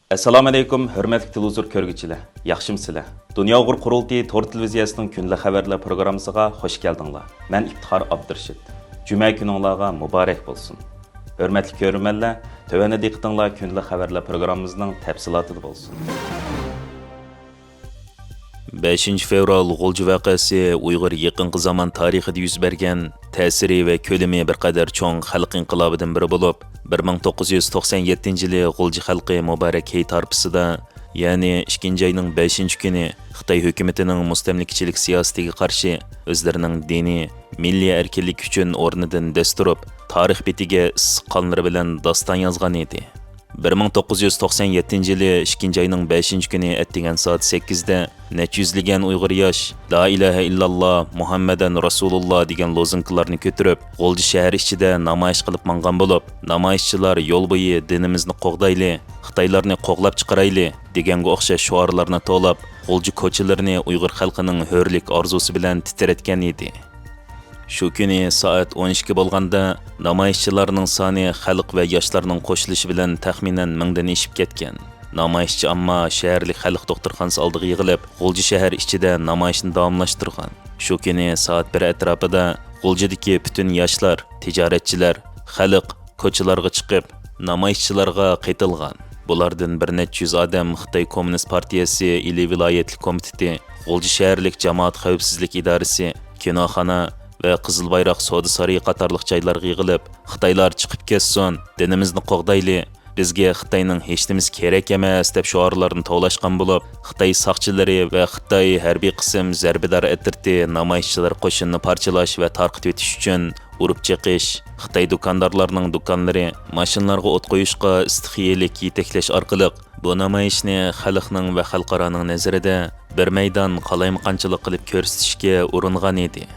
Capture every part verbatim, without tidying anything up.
ئەسسالامۇئەلەيكۇم، ھۆرمەتلىك تېلېۋىزور كۆرگۈچىلەر، ياخشىمۇسىلەر؟ دۇنيا ئۇيغۇر قۇرۇلتىيى تور تېلېۋىزىيەسىنىڭ كۈندىلىك خەۋەرلەر پروگراممىسىغا خوش كەلدىڭلار. مەن ئىپتىخار ئابدۇرېشىت. جۈمە كۈنۈڭلارغا مۇبارەك بولسۇن. ھۆرمەتلىك كۆرۈرمەنلەر، تۆۋەندە دىققىتىڭلار كۈندىلىك خەۋەرلەر پروگراممىمىزنىڭ تەپسىلاتىدا بولسۇن. بەشىنچى فېۋرال غۇلجا ۋەقەسى ئۇيغۇر يېقىنقى زامان تارىخىدا يۈز بەرگەن، تەسىرى ۋە كۆلىمى بىر قەدەر چوڭ خەلق ئىنقىلابىدىن بىرى بولۇپ، بىر مىڭ توققۇز يۈز توقسان يەتتىنچى يىلى غۇلجا خەلقى مۇبارەك ھېيت ھارپىسىدا، يەنى ئىككىنچى ئاينىڭ بەشىنچى كۈنى خىتاي ھۆكۈمىتىنىڭ مۇستەملىكىچىلىك سىياسىتىگە قارشى ئۆزلىرىنىڭ دىنىي، مىللىي ئەركىنلىكى ئۈچۈن ئورنىدىن دەس تۇرۇپ، تارىخ بېتىگە ئىسسىق قانلىرى بىلەن داستان يازغان ئىدى. بىر مىڭ توققۇز يۈز توقسان يەتتىنچى يىلى ئىككىنچى ئاينىڭ بەشىنچى كۈنى ئەتىگەن سائەت سەككىزدە نەچچە يۈزلىگەن ئۇيغۇر ياش «لا ئىلاھە ئىللاللا، مۇھەممەدەن رەسۇلۇللا» دېگەن لوزۇنكىلارنى كۆتۈرۈپ، غۇلجا شەھەر ئىچىدە نامايىش قىلىپ ماڭغان بولۇپ، نامايىشچىلار «يول بويى دىنىمىزنى قوغدايلى، خىتايلارنى قوغلاپ چىقىرايلى» دېگەنگە ئوخشاش شوئارلارنى توۋلاپ، غۇلجا كوچىلىرىنى ئۇيغۇر خەلقىنىڭ ھۆرلۈك ئارزۇسى بىلەن تىترەتكەن ئىدى. شۇ كۈنى سائەت ئون ئىككى بولغاندا، نامايىشچىلارنىڭ سانى خەلق ۋە ياشلارنىڭ قوشۇلۇشى بىلەن تەخمىنەن مىڭدىن ئېشىپ كەتكەن. نامايىشچى ئامما شەھەرلىك خەلق دوختۇرخانىسى ئالدىغا يىغىلىپ، غۇلجا شەھەر ئىچىدە نامايىشنى داۋاملاشتۇرغان. شۇ كۈنى سائەت بىر ئەتراپىدا غۇلجىدىكى پۈتۈن ياشلار، تىجارەتچىلەر، خەلق كوچىلارغا چىقىپ، نامايىشچىلارغا قېتىلغان. بۇلاردىن بىر نەچچە يۈز ئادەم خىتاي كوممۇنىست پارتىيەسى ئىلى ۋىلايەتلىك كومىتېتى، غۇلجا شەھەرلىك جامائەت خەۋپسىزلىك ئىدارىسى، كىنوخانا ۋە قىزىل بايراق سودا سارىيى قاتارلىق جايلارغا يىغىلىپ، «خىتايلار چىقىپ كەتسۇن، دىنىمىزنى قوغدايلى، بىزگە خىتاينىڭ ھېچنېمىسى كېرەك ئەمەس» دەپ شوئارلارنى توۋلاشقان بولۇپ، خىتاي ساقچىلىرى ۋە خىتاي ھەربىي قىسىم زەربىدار ئەترىتى نامايىشچىلار قوشۇنىنى پارچىلاش ۋە تارقىتىۋېتىش ئۈچۈن ئۇرۇپ چېقىش، خىتاي دۇكاندارلارنىڭ دۇكانلىرى، ماشىنىلارغا ئوت قويۇشقا ئىستىخىيىلىك يېتەكلەش ئارقىلىق، بۇ نامايىشنى خەلقنىڭ ۋە خەلقئارانىڭ نەزىرىدە بىر مەيدان قالايمىقانچىلىق قىلىپ كۆرسىتىشكە ئۇرۇنغان ئىدى.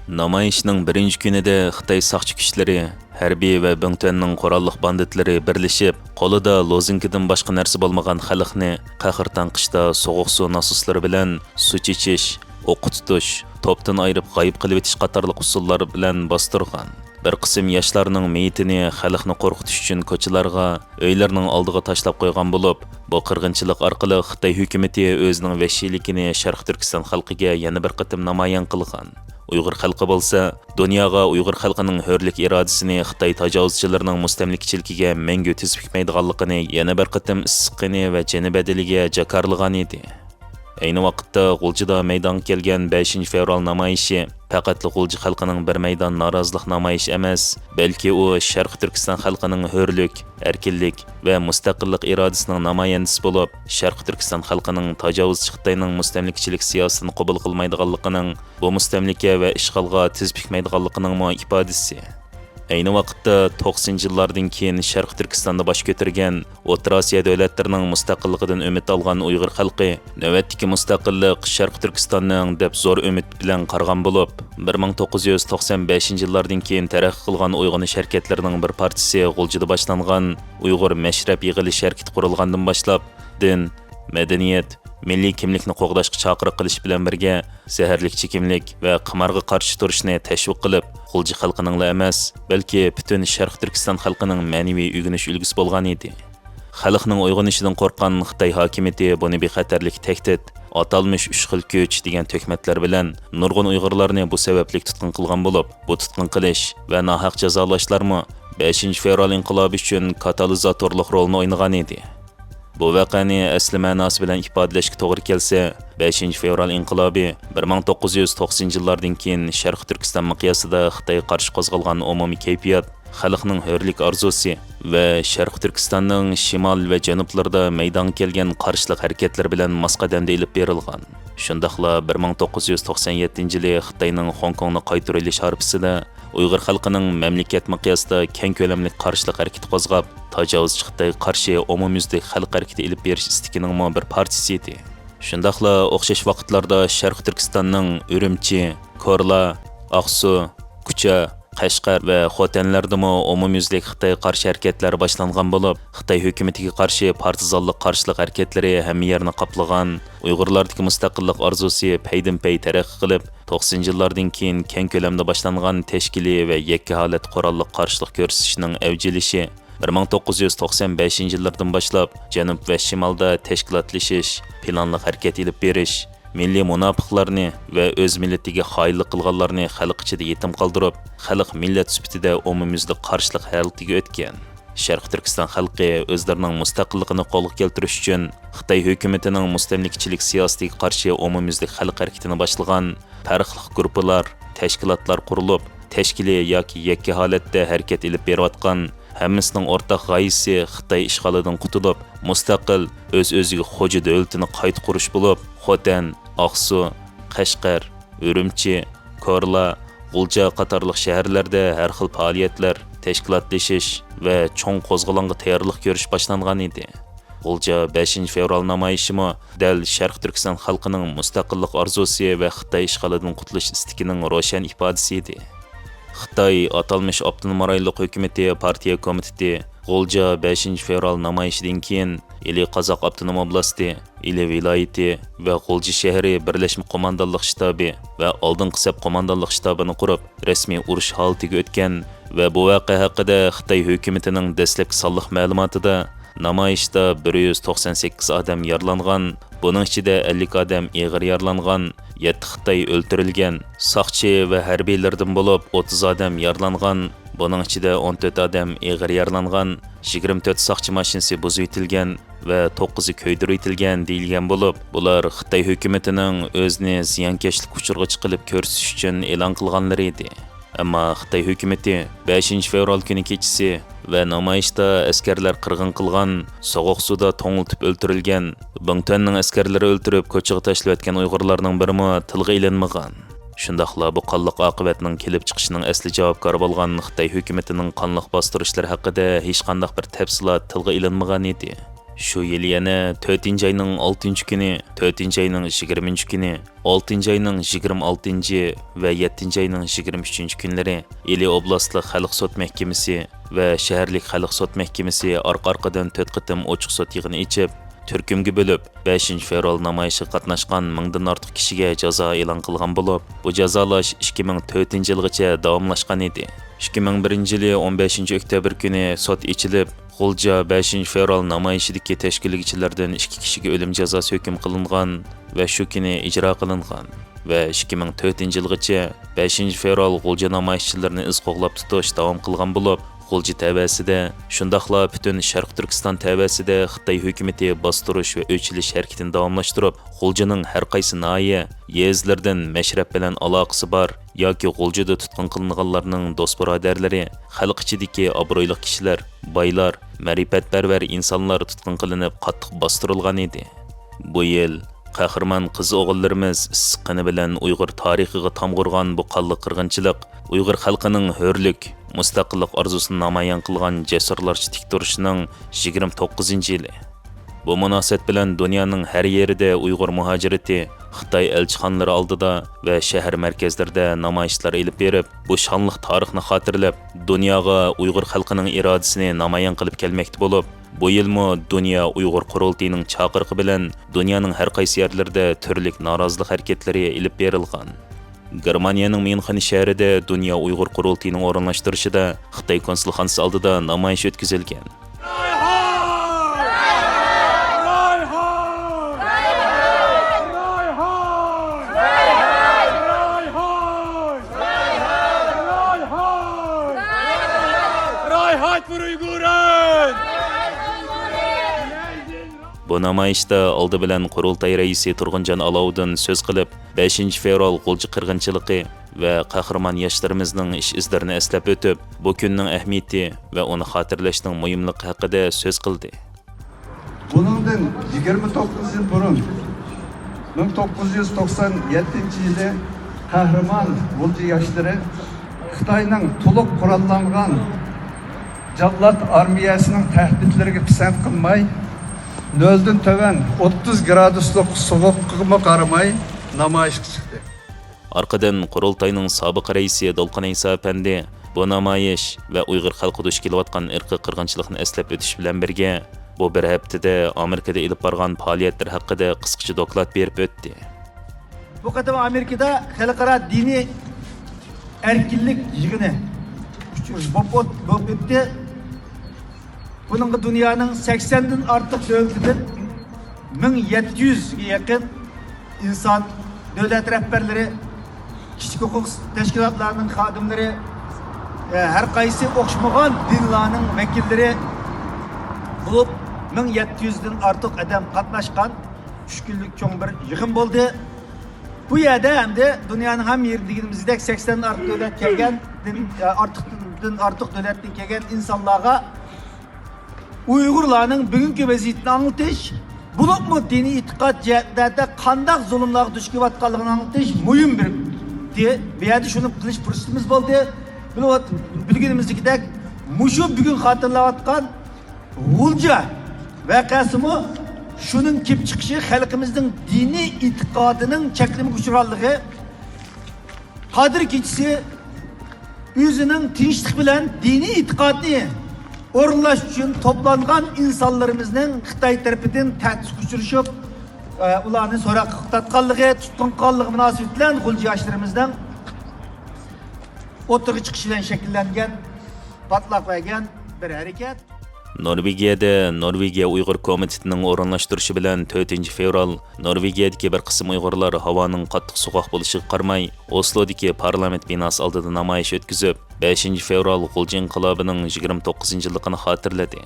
نامايىشنىڭ بىرىنچى كۈنىدە خىتاي ساقچى كۈچلىرى، ھەربىي ۋە بىڭتۈەننىڭ قوراللىق باندىتلىرى بىرلىشىپ، قولىدا لوزۇنكىدىن باشقا نەرسە بولمىغان خەلقنى قەھرىتان قىشتا سوغۇق سۇ ناسوسلىرى بىلەن سۇ چېچىش، ئوققا تۇتۇش، توپتىن ئايرىپ غايىب قىلىۋېتىش قاتارلىق ئۇسۇللار بىلەن باستۇرغان. بىر قىسىم ياشلارنىڭ مېيىتىنى خەلقنى قورقۇتۇش ئۈچۈن كوچىلارغا، ئۆيلىرىنىڭ ئالدىغا تاشلاپ قويغان بولۇپ، بۇ قىرغىنچىلىق ئارقىلىق خىتاي ھۆكۈمىتى ئۆزىنىڭ ۋەھشىيلىكىنى شەرقىي تۈركىستان خەلقىگە يەنە بىر قېتىم نامايان قىلغان. ئۇيغۇر خەلقى بولسا، دۇنياغا ئۇيغۇر خەلقىنىڭ ھۆرلۈك ئىرادىسىنى خىتاي تاجاۋۇزچىلىرىنىڭ مۇستەملىكىچىلىكىگە مەڭگۈ تىز پۈكمەيدىغانلىقىنى يەنە بىر قېتىم ئىسسىق قېنى ۋە جېنى بەدىلىگە جاكارلىغان ئىدى. ئەينى ۋاقىتتا غۇلجىدا مەيدانغا كەلگەن بەشىنچى فېۋرال نامايىشى پەقەتلا غۇلجا خەلقىنىڭ بىر مەيدان نارازىلىق نامايىشى ئەمەس، بەلكى ئۇ شەرقىي تۈركىستان خەلقىنىڭ ھۆرلۈك، ئەركىنلىك ۋە مۇستەقىللىق ئىرادىسىنىڭ نامايەندىسى بولۇپ، شەرقىي تۈركىستان خەلقىنىڭ تاجاۋۇزچى خىتاينىڭ مۇستەملىكىچىلىك سىياسىتىنى قوبۇل قىلمايدىغانلىقىنىڭ، بۇ مۇستەملىكە ۋە ئىشغالغا تىز پۈكمەيدىغانلىقىنىڭمۇ ئىپادىسى. ئەينى ۋاقىتتا توقسىنىنچى يىللاردىن كېيىن شەرقىي تۈركىستاندا باش كۆتۈرگەن ئوتتۇرا ئاسىيا دۆلەتلىرىنىڭ مۇستەقىللىقىدىن ئۈمىد ئالغان ئۇيغۇر خەلقى نۆۋەتتىكى مۇستەقىللىق شەرقىي تۈركىستاننىڭ دەپ زور ئۈمىد بىلەن قارىغان بولۇپ، بىر مىڭ توققۇز يۈز توقسان بەشىنچى يىللاردىن كېيىن تەرەققىي قىلغان ئويغىنىش ھەرىكەتلىرىنىڭ بىر پارچىسى غۇلجىدا باشلانغان ئۇيغۇر مەشرەپ يىغىلىش ھەرىكىتى قۇرۇلغاندىن باشلاپ، دىن، مەدەنىيەت، مىللىي كىملىكنى قوغداشقا چاقىرىق قىلىش بىلەن بىرگە، زەھەرلىك چېكىملىك ۋە قىمارغا قارشى تۇرۇشنى تەشۋىق قىلىپ، غۇلجا خەلقىنىڭلا ئەمەس، بەلكى پۈتۈن شەرقىي تۈركىستان خەلقىنىڭ مەنىۋى ئۆگىنىش ئۈلگىسى بولغان ئىدى. خەلقنىڭ ئويغىنىشىدىن قورققان خىتاي ھاكىمىيىتى بۇنى بىخەتەرلىك تەھدىت، ئاتالمىش ئۈچ خىل كۈچ دېگەن تۆھمەتلەر بىلەن نۇرغۇن ئۇيغۇرلارنى بۇ سەۋەبلىك تۇتقۇن قىلغان بولۇپ، بۇ تۇتقۇن قىلىش ۋە ناھەق جازالاشلارمۇ بەشىنچى فېۋرال ئىنقىلابى ئۈچۈن كاتالىزاتورلۇق رولنى ئوينىغان ئىدى. بۇ ۋەقەنى ئەسلى مەناسى بىلەن ئىپادىلەشكە توغرا كەلسە، بەشىنچى فېۋرال ئىنقىلابى بىر مىڭ توققۇز يۈز توقسىنىنچى يىللاردىن كېيىن شەرقىي تۈركىستان مىقياسىدا خىتايغا قارشى قوزغالغان ئومۇمىي كەيپىيات، خەلقنىڭ ھۆرلۈك ئارزۇسى ۋە شەرقىي تۈركىستاننىڭ شىمال ۋە جەنۇبلىرىدا مەيدانغا كەلگەن قارشىلىق ھەرىكەتلىرى بىلەن ماس قەدەمدە ئېلىپ بېرىلغان. شۇنداقلا بىر مىڭ توققۇز يۈز توقسان يەتتىنچى يىلى خىتاينىڭ خوڭكوڭنى قايتۇرۇۋېلىش ھارپىسىدا ئۇيغۇر خەلقىنىڭ مەملىكەت مىقياسىدا كەڭ كۆلەملىك قارشىلىق ھەرىكىتى قوزغاپ، تاجاۋۇزچى خىتايغا قارشى ئومۇميۈزلۈك خەلق ھەرىكىتى ئېلىپ بېرىش ئىستىكىنىڭمۇ بىر پارچىسى ئىدى. شۇنداقلا ئوخشاش ۋاقىتلاردا شەرقىي تۈركىستاننىڭ ئۈرۈمچى، كورلا، ئاقسۇ، كۇچا، قەشقەر ۋە خوتەنلەردىمۇ ئومۇميۈزلۈك خىتايغا قارشى ھەرىكەتلەر باشلانغان بولۇپ، خىتاي ھۆكۈمىتىگە قارشى پارتىزانلىق قارشىلىق ھەرىكەتلىرى ھەممە يەرنى قاپلىغان، ئۇيغۇرلاردىكى مۇستەقىللىق ئارزۇسى پەيدىنپەي تەرەققىي قىلىپ، توقسىنىنچى يىللاردىن كېيىن كەڭ كۆلەمدە باشلانغان تەشكىلىي ۋە يەككە ھالەتتە قوراللىق قارشىلىق كۆرسىتىشنىڭ ئەۋج ئېلىشى بىر مىڭ توققۇز يۈز توقسان بەشىنچى يىللاردىن باشلاپ جەنۇب ۋە شىمالدا تەشكىلاتلىشىش، پىلانلىق ھەرىكەت ئېلىپ بېرىش، مىللىي مۇناپىقلارنى ۋە ئۆز مىللىتىگە خائىنلىق قىلغانلارنى خەلق ئىچىدە يېتىم قالدۇرۇپ، خەلق مىللەت سۈپىتىدە ئومۇميۈزلۈك قارشىلىق ھالىتىگە ئۆتكەن. شەرقىي تۈركىستان خەلقى ئۆزلىرىنىڭ مۇستەقىللىقىنى قولغا كەلتۈرۈش ئۈچۈن خىتاي ھۆكۈمىتىنىڭ مۇستەملىكىچىلىك سىياسىتىگە قارشى ئومۇميۈزلۈك خەلق ھەرىكىتىنى باشلىغان پەرقلىق گۇرۇپپىلار، تەشكىلاتلار قۇرۇلۇپ، تەشكىلىي ياكى يەككە ھالەتتە ھەرىكەت ئېلىپ بېرىۋاتقان، ھەممىسىنىڭ ئورتاق غايىسى خىتاي ئىشغالىدىن قۇتۇلۇپ، مۇستەقىل، ئۆز-ئۆزىگە خوجا دۆلىتىنى قايتا قۇرۇش بولۇپ، خوتەن، ئاقسۇ، قەشقەر، ئۈرۈمچى، كورلا، غۇلجا قاتارلىق شەھەرلەردە ھەر خىل پائالىيەتلەر، تەشكىلاتلىشىش ۋە چوڭ قوزغىلاڭغا تەييارلىق كۆرۈش باشلانغان ئىدى. غۇلجا بەشىنچى فېۋرال نامايىشىمۇ دەل شەرقىي تۈركىستان خەلقىنىڭ مۇستەقىللىق ئارزۇسى ۋە خىتاي ئىشغالىدىن قۇتۇلۇش ئىستىكىنىڭ روشەن ئىپادىسى ئىدى. خىتاي ئاتالمىش ئاپتونوم رايونلۇق ھۆكۈمىتى پارتىيە كومىتېتى غۇلجا بەشىنچى فېۋرال نامايىشىدىن كېيىن ئىلى قازاق ئاپتونوم ئوبلاستى، ئىلى ۋىلايىتى ۋە غۇلجا شەھىرى بىرلەشمە قوماندانلىق شتابى ۋە ئالدىنقى سەپ قوماندانلىق شتابىنى قۇرۇپ، رەسمىي ئۇرۇش ھالىتىگە ئۆتكەن ۋە بۇ ۋەقە ھەققىدە خىتاي ھۆكۈمىتىنىڭ دەسلەپكى سانلىق مەلۇماتىدا، نامايىشتا بىر يۈز توقسان سەككىز ئادەم يارىلانغان، بۇنىڭ ئىچىدە ئەللىك ئادەم ئېغىر يارىلانغان، يەتتە خىتاي ئۆلتۈرۈلگەن، ساقچى ۋە ھەربىيلىرىدىن بولۇپ ئوتتۇز ئادەم يارىلانغان، بۇنىڭ ئىچىدە ئون تۆت ئادەم ئېغىر يارىلانغان، يىگىرمە تۆت ساقچى ماشىنىسى بۇزۇۋېتىلگەن ۋە توققۇزى كۆيدۈرۈۋېتىلگەن دېيىلگەن بولۇپ، بۇلار خىتاي ھۆكۈمىتىنىڭ ئۆزىنى زىيانكەشلىك ئۇچۇرىغا چىقىرىپ كۆرسىتىش ئۈچۈن ئېلان قىلغانلىرى ئىدى. ئەمما خىتاي ھۆكۈمىتى بەشىنچى فېۋرال كۈنى كېچىسى ۋە نامايىشتا ئەسكەرلەر قىرغىن قىلغان، سوغۇقسۇدا توڭلىتىپ ئۆلتۈرۈلگەن، بىڭتۈەننىڭ ئەسكەرلىرى ئۆلتۈرۈپ كوچىغا تاشلىۋەتكەن ئۇيغۇرلارنىڭ بىرىمۇ تىلغا ئېلىنمىغان. شۇنداقلا بۇ قانلىق ئاقىۋەتنىڭ كېلىپ چىقىشىنىڭ ئەسلى جاۋابكارى بولغان خىتاي ھۆكۈمىتىنىڭ قانلىق باستۇرۇشلىرى ھەققىدە ھېچقانداق بىر تەپسىلات تىلغا ئېلىنمىغان ئىدى. شۇ يىلى يەنە تۆتىنچى ئاينىڭ ئالتىنچى كۈنى، تۆتىنچى ئاينىڭ يىگىرمىنچى كۈنى، ئالتىنچى ئاينىڭ يىگىرمە ئالتىنچى ۋە يەتتىنچى ئاينىڭ يىگىرمە ئۈچىنچى كۈنلىرى ئىلى ئوبلاستلىق خەلق سوت مەھكىمىسى ۋە شەھەرلىك خەلق سوت مەھكىمىسى ئارقا-ئارقىدىن تۆت قېتىم ئوچۇق سوت يىغىنى ئېچىپ، تۈركۈمگە بۆلۈپ، بەشىنچى فېۋرال نامايىشىغا قاتناشقان مىڭدىن ئارتۇق كىشىگە جازا ئېلان قىلغان بولۇپ، بۇ جازالاش ئىككى مىڭ تۆتىنچى يىلغىچە داۋاملاشقان ئىدى. ئىككى مىڭ بىرىنچى يىلى ئون بەشىنچى ئۆكتەبىر كۈنى سوت ئېچىلىپ، غۇلجا بەشىنچى فېۋرال نامايىشىدىكى تەشكىللىگۈچىلەردىن ئىككى كىشىگە ئۆلۈم جازاسى ھۆكۈم قىلىنغان ۋە شۇ كۈنى ئىجرا قىلىنغان ۋە ئىككى مىڭ تۆتىنچى يىلغىچە بەشىنچى فېۋرال غۇلجا نامايىشچىلىرىنى ئىز قوغلاپ تۇتۇش داۋام قىلغان بولۇپ، غۇلجا تەۋەسىدە، شۇنداقلا پۈتۈن شەرقىي تۈركىستان تەۋەسىدە خىتاي ھۆكۈمىتى باستۇرۇش ۋە ئۆچ ئېلىش ھەرىكىتىنى داۋاملاشتۇرۇپ، غۇلجىنىڭ ھەر قايسى ناھىيە، يېزىلىرىدىن مەشرەپ بىلەن ئالاقىسى بار ياكى غۇلجىدا تۇتقۇن قىلىنغانلارنىڭ دوست-بۇرادەرلىرى، خەلق ئىچىدىكى ئابرۇيلۇق كىشىلەر، بايلار، مەرىپەتپەرۋەر ئىنسانلار تۇتقۇن قىلىنىپ، قاتتىق باستۇرۇلغان ئىدى. بۇ يىل قەھرىمان قىز-ئوغۇللىرىمىز ئىسسىق قېنى بىلەن ئۇيغۇر تارىخىغا تامغۇرغان بۇ قانلىق قىرغىنچىلىق، ئۇيغۇر خەلقىنىڭ ھۆرلۈك، مۇستەقىللىق ئارزۇسىنى نامايان قىلغان جەسۇرلارچە تىك تۇرۇشىنىڭ يىگىرمە توققۇزىنچى يىلى. بۇ مۇناسىۋەت بىلەن دۇنيانىڭ ھەر يېرىدە ئۇيغۇر مۇھاجىرىتى، خىتاي ئەلچىخانىلىرى ئالدىدا ۋە شەھەر مەركەزلىرىدە نامايىشلار ئېلىپ بېرىپ، بۇ شانلىق تارىخنى خاتىرىلەپ، دۇنياغا ئۇيغۇر خەلقىنىڭ ئىرادىسىنى نامايان قىلىپ كەلمەكتە بولۇپ، بۇ يىلمۇ دۇنيا ئۇيغۇر قۇرۇلتىيىنىڭ چاقىرىقى بىلەن دۇنيانىڭ ھەر قايسى يەرلىرىدە تۈرلۈك نارازىلىق ھەرىكەتلىرى ئېلىپ بېرىلغان. گېرمانىيەنىڭ ميۇنخېن شەھىرىدە دۇنيا ئۇيغۇر قۇرۇلتىيىنىڭ ئورۇنلاشتۇرۇشىدا خىتاي كونسۇلخانىسى ئالدىدا نامايىش ئۆتكۈزۈلگەن. بۇ نامايىشتا ئالدى بىلەن قۇرۇلتاي رەئىسى تۇرغۇنجان ئالاۋۇدىن سۆز قىلىپ، بەشىنچى فېۋرال غۇلجا قىرغىنچىلىقى ۋە قەھرىمان ياشلىرىمىزنىڭ ئىش-ئىزلىرىنى ئەسلەپ ئۆتۈپ، بۇ كۈننىڭ ئەھمىيىتى ۋە ئۇنى خاتىرىلەشنىڭ مۇھىملىقى ھەققىدە سۆز قىلدى. بۇنىڭدىن يىگىرمە توققۇز يىل بۇرۇن، مىڭ توققۇز يۈز توقسان يەتتىنچى يىلى قەھرىمان غۇلجا ياشلىرى خىتاينىڭ تولۇق قوراللانغان جاللات ئارمىيەسىنىڭ تەھدىتلىرىگە پىسەنت قىلماي، نۆلدىن تۆۋەن ئوتتۇز گرادۇسلۇق سوغۇققىمۇ قارىماي نامايىشقا چىقتى. ئارقىدىن قۇرۇلتاينىڭ سابىق رەئىسى دولقۇن ئەيسا ئەپەندى بۇ نامايىش ۋە ئۇيغۇر خەلقى دۇچ كېلىۋاتقان ئىرقىي قىرغىنچىلىقنى ئەسلەپ ئۆتۈش بىلەن بىرگە، بۇ بىر ھەپتىدە ئامېرىكىدا ئېلىپ بارغان پائالىيەتلىرى ھەققىدە قىسقىچە دوكلات بېرىپ ئۆتتى. بۇ قېتىم ئامېرىكىدا خەلقئارا دىنىي ئەركىنلىك يىغىنى بولۇپ ئۆت-، بولۇپ ئۆتتى. بۇنىڭغا دۇنيانىڭ سەكسەندىن ئارتۇق دۆلىتىدىن مىڭ يەتتە يۈزگە يېقىن ئىنسان، دۆلەت رەھبەرلىرى، كىشىلىك ھوقۇق تەشكىلاتلارنىڭ خادىملىرى، ھەر قايسى ئوخشىمىغان دىنلارنىڭ ۋەكىللىرى بولۇپ، مىڭ يەتتە يۈزدىن ئارتۇق ئادەم قاتناشقان ئۈچ كۈنلۈك چوڭ بىر يىغىن بولدى. بۇ يەردە ئەمدى دۇنيانىڭ ھەممە يېرىدە دېگىنىمىزدەك سەكسەندىن ئارتۇق دۆلەت كەلگەن، دىن، ئارتۇقتىن ئارتۇق دۆلەتتىن كەلگەن ئىنسانلارغا ئۇيغۇرلارنىڭ بۈگۈنكى ۋەزىيىتىنى ئاڭلىتىش، بولۇپمۇ دىنىي ئېتىقاد جەھەتلەردە قانداق زۇلۇملارغا دۇچ كېلىۋاتقانلىقىنى ئاڭلىتىش مۇھىم بىر، بۇ يەردە شۇنى قىلىش پۇرسىتىمىز بولدى. بىلىۋات-، بىلگىنىمىزدىكىدەك، مۇشۇ بۈگۈن خاتىرىلەۋاتقان غۇلجا ۋەقەسىمۇ شۇنىڭ كېلىپ چىقىشى خەلقىمىزنىڭ دىنىي ئېتىقادىنىڭ چەكلىمىگە ئۇچرىغانلىقى، قادىر كېچىسى ئۆزىنىڭ تىنچلىق بىلەن دىنىي ئېتىقادنى ئورۇنلاش ئۈچۈن توپلانغان ئىنسانلىرىمىزنىڭ خىتاي تەرىپىدىن تەھدىتكە ئۇچرىشىپ، ئۇلارنى سوراققا تارتقانلىقى، تۇتقۇن قىلغانلىقى مۇناسىۋىتى بىلەن غۇلجا ياشلىرىمىزنىڭ ئوتتۇرىغا چىقىشى بىلەن شەكىللەنگەن، پاتلاق بەرگەن بىر ھەرىكەت. نورۋېگىيەدە نورۋېگىيە ئۇيغۇر كومىتېتىنىڭ ئورۇنلاشتۇرۇشى بىلەن تۆتىنچى فېۋرال نورۋېگىيەدىكى بىر قىسىم ئۇيغۇرلار ھاۋانىڭ قاتتىق سوغۇق بولۇشىغا قارىماي، ئوسلودىكى پارلامېنت بىناسى ئالدىدا نامايىش ئۆتكۈزۈپ، بەشىنچى فېۋرال غۇلجا ئىنقىلابىنىڭ يىگىرمە توققۇزىنچى يىللىقىنى خاتىرىلىدى.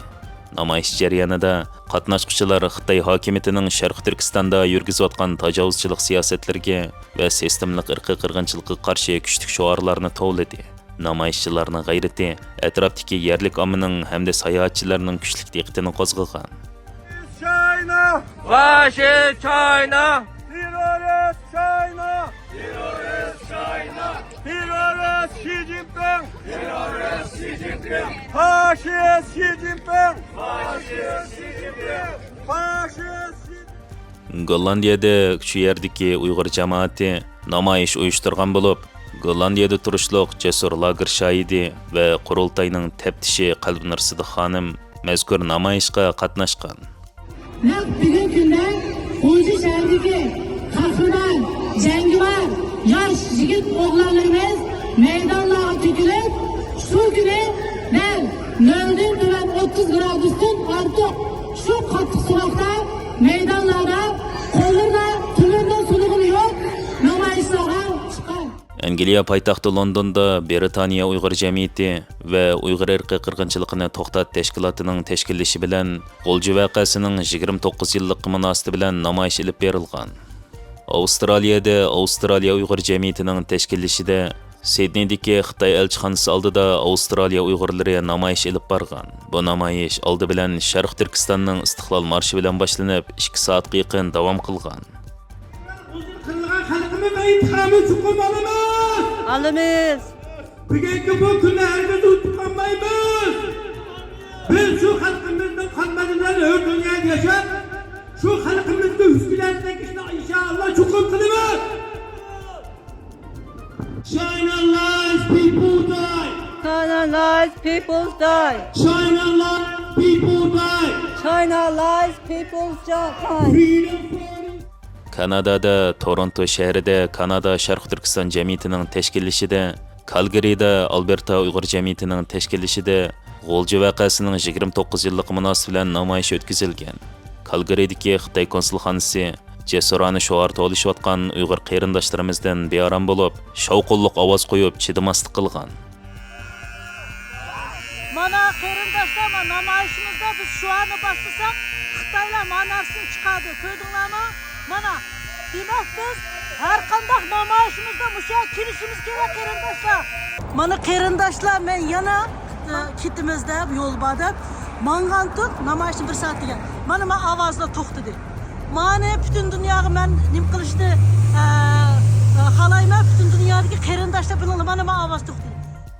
نامايىش جەريانىدا قاتناشقۇچىلار خىتاي ھاكىمىيىتىنىڭ شەرقىي تۈركىستاندا يۈرگۈزۈۋاتقان تاجاۋۇزچىلىق سىياسەتلىرىگە ۋە سىستېمىلىق ئىرقىي قىرغىنچىلىققا قارشى كۈچلۈك شوئارلارنى توۋلىدى. نامايىشچىلارنىڭ غەيرىتى ئەتراپتىكى يەرلىك ئاممىنىڭ ھەمدە ساياھەتچىلەرنىڭ كۈچلۈك دىققىتىنى قوزغىغان. China! Faşist China! Terrorist China! Terrorist China! Terrorist Xi Jinping! Terrorist Xi Jinping! Faşist Xi Jinping! Faşist Xi Jinping! Faşist Xi Jinping! گوللاندىيەدە شۇ يەردىكى ئۇيغۇر جامائىتى نامايىش ئۇيۇشتۇرغان بولۇپ، گوللاندىيەدە تۇرۇشلۇق جەسۇر لاگېر شاھىدى ۋە قۇرۇلتاينىڭ تەپتىشى قەلبىنۇر سىدىق خانىم مەزكۇر نامايىشقا قاتناشقان. نەق بۈگۈنكى كۈندە غۇلجا شەھىرىدىكى قەھرىمان، جەڭگىۋار ياش يىگىت ئوغلانلىرىمىز مەيدانلارغا تۆكۈلۈپ، شۇ كۈنى دەل نۆلدىن تۆۋەن ئوتتۇز گرادۇستىن ئارتۇق شۇ قاتتىق سوغۇقتا مەيدانلاردا قوللىرىدا تۆمۈرنىڭ سۇنۇقىمۇ يوق نامايىشلارغا چىققان. ئەنگلىيە پايتەختى لوندوندا برىتانىيە ئۇيغۇر جەمئىيىتى ۋە ئۇيغۇر ئىرقىي قىرغىنچىلىقىنى توختات تەشكىلاتىنىڭ تەشكىللىشى بىلەن غۇلجا ۋەقەسىنىڭ يىگىرمە توققۇز يىللىقى مۇناسىۋىتى بىلەن نامايىش ئېلىپ بېرىلغان. ئاۋسترالىيەدە ئاۋسترالىيە ئۇيغۇر جەمئىيىتىنىڭ تەشكىللىشىدە سىدنېيدىكى خىتاي ئەلچىخانىسى ئالدىدا ئاۋسترالىيە ئۇيغۇرلىرى نامايىش ئېلىپ بارغان. بۇ نامايىش ئالدى بىلەن شەرقىي تۈركىستاننىڭ ئىستىقلال مارشى بىلەن باشلىنىپ، ئىككى سائەتكە يېقىن داۋام قىلغان. ئۇزۇن قىلغان خەلقىمىز ئىنتىقامىنى چوقۇم ئالىمىز. ئالىمىز. بۈگۈنكى بۇ كۈننى ھەرگىز ئۇنتۇپ قالمايمىز. بىز شۇ خەلقىمىزنىڭ قان بەدىنىدە ھۆر دۇنيادا ياشاپ، شۇ خەلقىمىزگە ھۆكۈمەت تېگىشنى ئىنشائاللا چوقۇم قىلىمىز. China lies, people die. China lies, people die. China lies, people die. China lies, people die. Freedom for كانادادا تورونتو شەھىرىدە كانادا شەرقىي تۈركىستان جەمئىيىتىنىڭ تەشكىللىشىدە، كالگىرىدا ئالبېرتا ئۇيغۇر جەمئىيىتىنىڭ تەشكىللىشىدە غۇلجا ۋەقەسىنىڭ يىگىرمە توققۇز يىللىقى مۇناسىۋىتى بىلەن نامايىش ئۆتكۈزۈلگەن. كالگىرىدىكى خىتاي كونسۇلخانىسى جەسۇرانە شوئار توۋلىشىۋاتقان ئۇيغۇر قېرىنداشلىرىمىزدىن بىئارام بولۇپ، شاۋقۇنلۇق ئاۋاز قويۇپ، چىدىماسلىق قىلغان. مانا قېرىنداشلار، مانا نامايىشىمىزدا بىز شوئارنى باشلىساق، خىتايلار مانا نەرسىنى چىقاردى. كۆردۈڭلارمۇ؟ مانا، دېمەك، بىز ھەر قانداق نامايىشىمىزدا مۇشۇ يەرگە كېلىشىمىز كېرەك، قېرىنداشلار. مانا قېرىنداشلار، مەن يەنە، ئە، كېتىمىز دەپ، يول بار دەپ ماڭغانتۇق، نامايىشنى بىر سائەت دېگەن. مانا، مانا ئاۋازلار توختىدى. مانى پۈتۈن دۇنياغا مەن نېمە قىلىشنى، ئە، ئە، خالايمەن، پۈتۈن دۇنيادىكى قېرىنداشلار بىلەن مانا، مانا ئاۋاز توختىدى.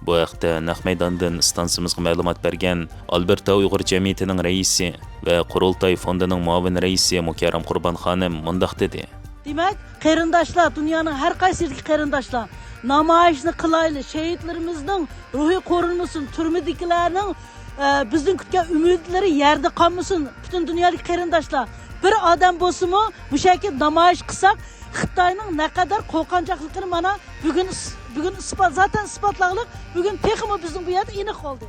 بۇ ھەقتە نەق مەيداندىن ئىستانسىمىزغا مەلۇمات بەرگەن ئالبېرتا ئۇيغۇر جەمئىيىتىنىڭ رەئىسى ۋە قۇرۇلتاي فوندىنىڭ مۇئاۋىن رەئىسى مۇكەررەم قۇربان خانىم مۇنداق دېدى. دېمەك، قېرىنداشلار، دۇنيانىڭ ھەر قايسى يېرىدىكى قېرىنداشلار، نامايىشنى قىلايلى، شېھىتلىرىمىزنىڭ روھى قورۇنمىسۇن، تۈرمىدىكىلەرنىڭ، ئە، بىزدىن كۈتكەن ئۈمىدلىرى يەردە قالمىسۇن. پۈتۈن دۇنيادىكى قېرىنداشلار، بىر ئادەم بولسىمۇ مۇشۇ يەرگە نامايىش قىلساق، خىتاينىڭ نەقەدەر قورقۇنچاقلىقىنى مانا بۈگۈن ئىس-، بۈگۈن ئىسپات، زاتەن ئىسپاتلاغلىق، بۈگۈن تېخىمۇ بىزنىڭ بۇ يەردە ئېنىق بولدى.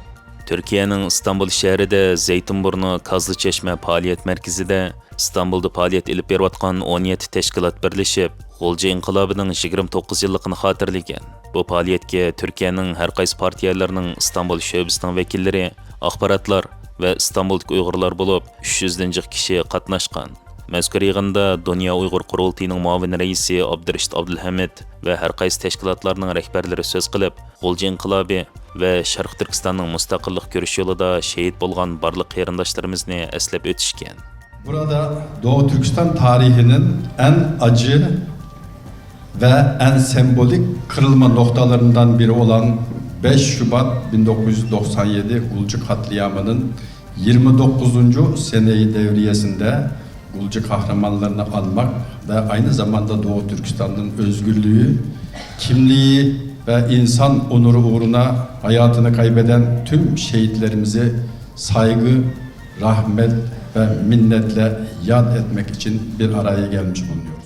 تۈركىيەنىڭ ئىستانبۇل شەھىرىدە زەيتۇنبۇرنۇ كازلىچەشمە پائالىيەت مەركىزىدە ئىستانبۇلدا پائالىيەت ئېلىپ بېرىۋاتقان ئون يەتتە تەشكىلات بىرلىشىپ، غۇلجا ئىنقىلابىنىڭ يىگىرمە توققۇز يىللىقىنى خاتىرىلىگەن. بۇ پائالىيەتكە تۈركىيەنىڭ ھەر قايسى پارتىيەلىرىنىڭ ئىستانبۇل شۆبىسىنىڭ ۋەكىللىرى، ئاخباراتلار ۋە ئىستانبۇلدىكى ئۇيغۇرلار بولۇپ، ئۈچ يۈزدىن جىق كىشى قاتناشقان. مەزكۇر يىغىندا دۇنيا ئۇيغۇر قۇرۇلتىيىنىڭ مۇئاۋىن رەئىسى ئابدۇرېشىت ئابدۇلھەمىد ۋە ھەر قايسى تەشكىلاتلارنىڭ رەھبەرلىرى سۆز قىلىپ، غۇلجا ئىنقىلابى ۋە شەرقىي تۈركىستاننىڭ مۇستەقىللىق كۈرىشى يولىدا شېھىت بولغان بارلىق قېرىنداشلىرىمىزنى ئەسلەپ ئۆتۈشكەن. Burada Doğu Türkistan tarihinin en acı ve en sembolik kırılma noktalarından biri olan beş Şubat bin dokuz yüz doksan yedi Gulcu katliamının yirmi dokuzuncu seneyi devriyesinde Gulcu kahramanlarını anmak ve aynı zamanda Doğu Türkistan'ın özgürlüğü, kimliği ve insan onuru uğruna hayatını kaybeden tüm şehitlerimizi saygı, rahmet ve minnetle yad etmek için bir araya gelmiş bulunuyoruz.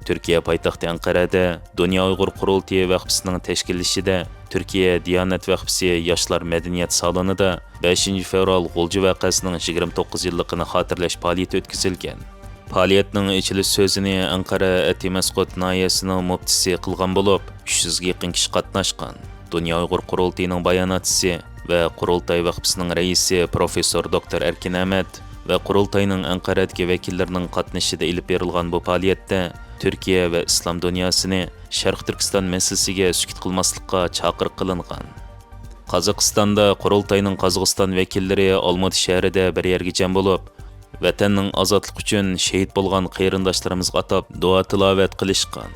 تۈركىيە پايتەختى ئەنقەرەدە دۇنيا ئۇيغۇر قۇرۇلتىيى ۋەقپىسىنىڭ تەشكىللىشىدە تۈركىيە دىيانەت ۋەقپىسى ياشلار مەدەنىيەت سالونىدا بەشىنچى فېۋرال غۇلجا ۋەقەسىنىڭ يىگىرمە توققۇز يىللىقىنى خاتىرىلەش پائالىيىتى ئۆتكۈزۈلگەن. پائالىيەتنىڭ ئېچىلىش سۆزىنى ئەنقەرە ئەتىمەسقۇت ناھىيەسىنىڭ مۇپتىسى قىلغان بولۇپ، ئۈچ يۈزگە يېقىن كىشى قاتناشقان. دۇنيا ئۇيغۇر قۇرۇلتىيىنىڭ باياناتچىسى ۋە قۇرۇلتاي ۋەقپىسىنىڭ رەئىسى پروفېسسور دوكتور ئەركىن ئەمەت ۋە قۇرۇلتاينىڭ ئەنقەرەدىكى ۋەكىللىرىنىڭ قاتنىشىشىدا ئېلىپ بېرىلغان بۇ پائالىيەتتە تۈركىيە ۋە ئىسلام دۇنياسىنى شەرقىي تۈركىستان مەسىلىسىگە سۈكۈت قىلماسلىققا چاقىرىق قىلىنغان. قازاقىستاندا قۇرۇلتاينىڭ قازاقىستان ۋەكىللىرى ئالمۇتى شەھىرىدە بىر يەرگە جەم بولۇپ، ۋەتەننىڭ ئازادلىقى ئۈچۈن شېھىت بولغان قېرىنداشلىرىمىزغا ئاتاپ دۇئا تىلاۋەت قىلىشقان.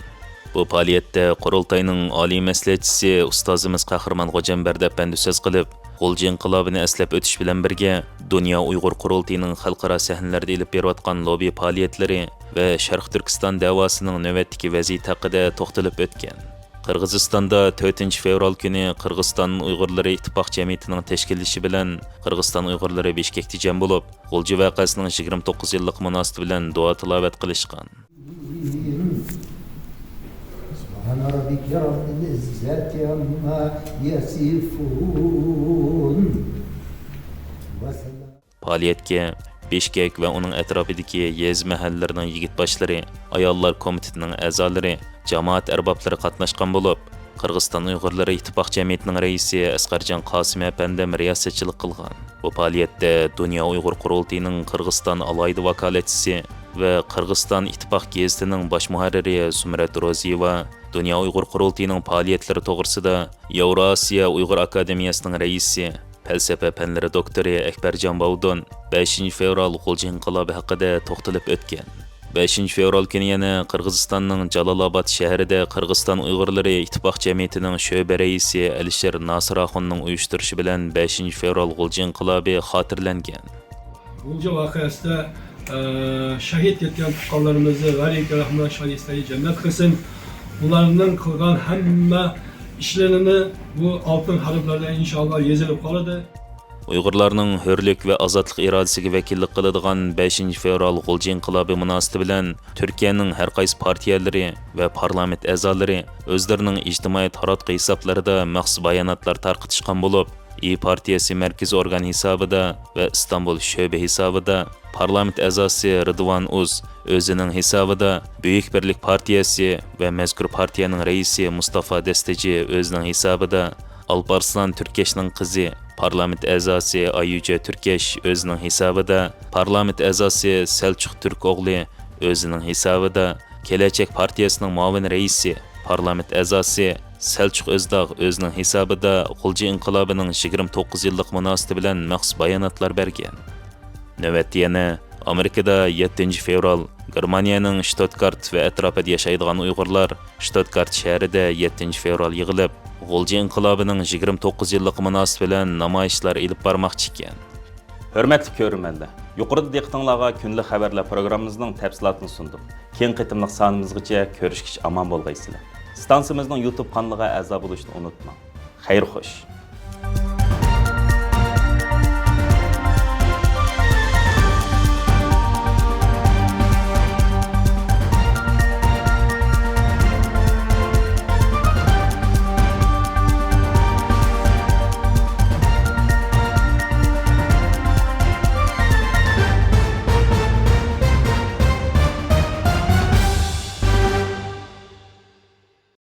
بۇ پائالىيەتتە قۇرۇلتاينىڭ ئالىي مەسلىھەتچىسى ئۇستازىمىز قەھرىمان غوجامبەردى ئەپەندى سۆز قىلىپ، غۇلجا ئىنقىلابىنى ئەسلەپ ئۆتۈش بىلەن بىرگە، دۇنيا ئۇيغۇر قۇرۇلتىيىنىڭ خەلقئارا سەھنىلەردە ئېلىپ بېرىۋاتقان لوببى پائالىيەتلىرى ۋە شەرقىي تۈركىستان دەۋاسىنىڭ نۆۋەتتىكى ۋەزىيىتى ھەققىدە توختىلىپ ئۆتكەن. قىرغىزىستاندا تۆتىنچى فېۋرال كۈنى قىرغىزىستان ئۇيغۇرلىرى ئىتتىپاق جەمئىيىتىنىڭ تەشكىللىشى بىلەن قىرغىزىستان ئۇيغۇرلىرى بىشكەكتە جەم بولۇپ، غۇلجا ۋەقەسىنىڭ يىگىرمە توققۇز يىللىقى مۇناسىۋىتى بىلەن دۇئا تىلاۋەت قىلىشقان. سبحان ربك رب العزة عما يصفون. وسلام. پائالىيەتكە بىشكەك ۋە ئۇنىڭ ئەتراپىدىكى يېزا، مەھەللىلەرنىڭ يىگىت باشلىرى، ئاياللار كومىتېتىنىڭ ئەزالىرى، جامائەت ئەربابلىرى قاتناشقان بولۇپ، قىرغىزىستان ئۇيغۇرلىرى ئىتتىپاق جەمئىيىتىنىڭ رەئىسى ئەسقەرجان قاسىم ئەپەندىم رىياسەتچىلىك قىلغان. بۇ پائالىيەتتە دۇنيا ئۇيغۇر قۇرۇلتىيىنىڭ قىرغىزىستان ئالاھىدە ۋاكالەتچىسى ۋە قىرغىزىستان ئىتتىپاق گېزىتىنىڭ باش مۇھەررىرى زۇمرەت روزىيېۋا، دۇنيا ئۇيغۇر قۇرۇلتىيىنىڭ پائالىيەتلىرى توغرىسىدا ياۋراسىيە ئۇيغۇر ئاكادېمىيەسىنىڭ رەئىسى، پەلسەپە پەنلىرى دوكتورى ئەكبەرجان باۋدۇن بەشىنچى فېۋرال غۇلجا ئىنقىلابى ھەققىدە توختىلىپ ئۆتكەن. بەشىنچى فېۋرال كۈنى يەنە قىرغىزىستاننىڭ جالال ئابات شەھىرىدە قىرغىزىستان ئۇيغۇرلىرى ئىتتىپاق جەمئىيىتىنىڭ شۆبە رەئىسى ئەلىشىر ناسىر ئاخۇننىڭ ئۇيۇشتۇرۇشى بىلەن بەشىنچى فېۋرال غۇلجا ئىنقىلابى خاتىرىلەنگەن. غۇلجا ۋەقەسىدە، ئە، شەھىت كەتكەن تۇغقانلىرىمىزنى غەيرىي رەھمەت شاھىستەي جەننەت قىلسۇن. ئۇلارنىڭ قىلغان ھەممە ئىشلىرىنى بۇ ئالتۇن ھەرپلەردە ئىنشائاللا يېزىلىپ قالىدۇ. ئۇيغۇرلارنىڭ ھۆرلۈك ۋە ئازادلىق ئىرادىسىگە ۋەكىللىك قىلىدىغان بەشىنچى فېۋرال غۇلجا ئىنقىلابى مۇناسىۋىتى بىلەن تۈركىيەنىڭ ھەر قايسى پارتىيەلىرى ۋە پارلامېنت ئەزالىرى ئۆزلىرىنىڭ ئىجتىمائىي تاراتقۇ ھېسابلىرىدا مەخسۇس باياناتلار تارقىتىشقان بولۇپ، ئىيى پارتىيەسى مەركىزىي ئورگان ھېسابىدا ۋە ئىستانبۇل شۆبە ھېسابىدا پارلامېنت ئەزاسى رىدۋان ئۇز ئۆزىنىڭ ھېسابىدا، بۈيۈك بىرلىك پارتىيەسى ۋە مەزكۇر پارتىيەنىڭ رەئىسى مۇستافا دەستىجى ئۆزىنىڭ ھېسابىدا، ئالپارسلان تۈركەشنىڭ قىزى، پارلامېنت ئەزاسى ئايۈجە تۈركەش ئۆزىنىڭ ھېسابىدا، پارلامېنت ئەزاسى سەلچۇق تۈرك ئوغلى ئۆزىنىڭ ھېسابىدا، كېلەچەك پارتىيەسىنىڭ مۇئاۋىن رەئىسى، پارلامېنت ئەزاسى سەلچۇق ئۆزداغ ئۆزىنىڭ ھېسابىدا غۇلجا ئىنقىلابىنىڭ يىگىرمە توققۇز يىللىق مۇناسىۋىتى بىلەن مەخسۇس باياناتلار بەرگەن. نۆۋەتتە يەنە ئامېرىكىدا يەتتىنچى فېۋرال، گېرمانىيەنىڭ شتۇتگارت ۋە ئەتراپىدا ياشايدىغان ئۇيغۇرلار شتۇتگارت شەھىرىدە يەتتىنچى فېۋرال يىغىلىپ، غۇلجا ئىنقىلابىنىڭ يىگىرمە توققۇز يىللىقى مۇناسىۋىتى بىلەن نامايىشلار ئېلىپ بارماقچى ئىكەن. ھۆرمەتلىك كۆرۈرمەنلەر، يۇقىرىدا دىققىتىڭلارغا كۈندىلىك خەۋەرلەر پروگراممىمىزنىڭ تەپسىلاتىنى سۇندۇم. كېيىنكى قېتىملىق سانىمىزغىچە كۆرۈشكىچە ئامان بولغايسىلەر. ئىستانسىمىزنىڭ يۇتۇب قانىلىغا ئەزا بولۇشنى ئۇنتۇماڭ. خەير خوش.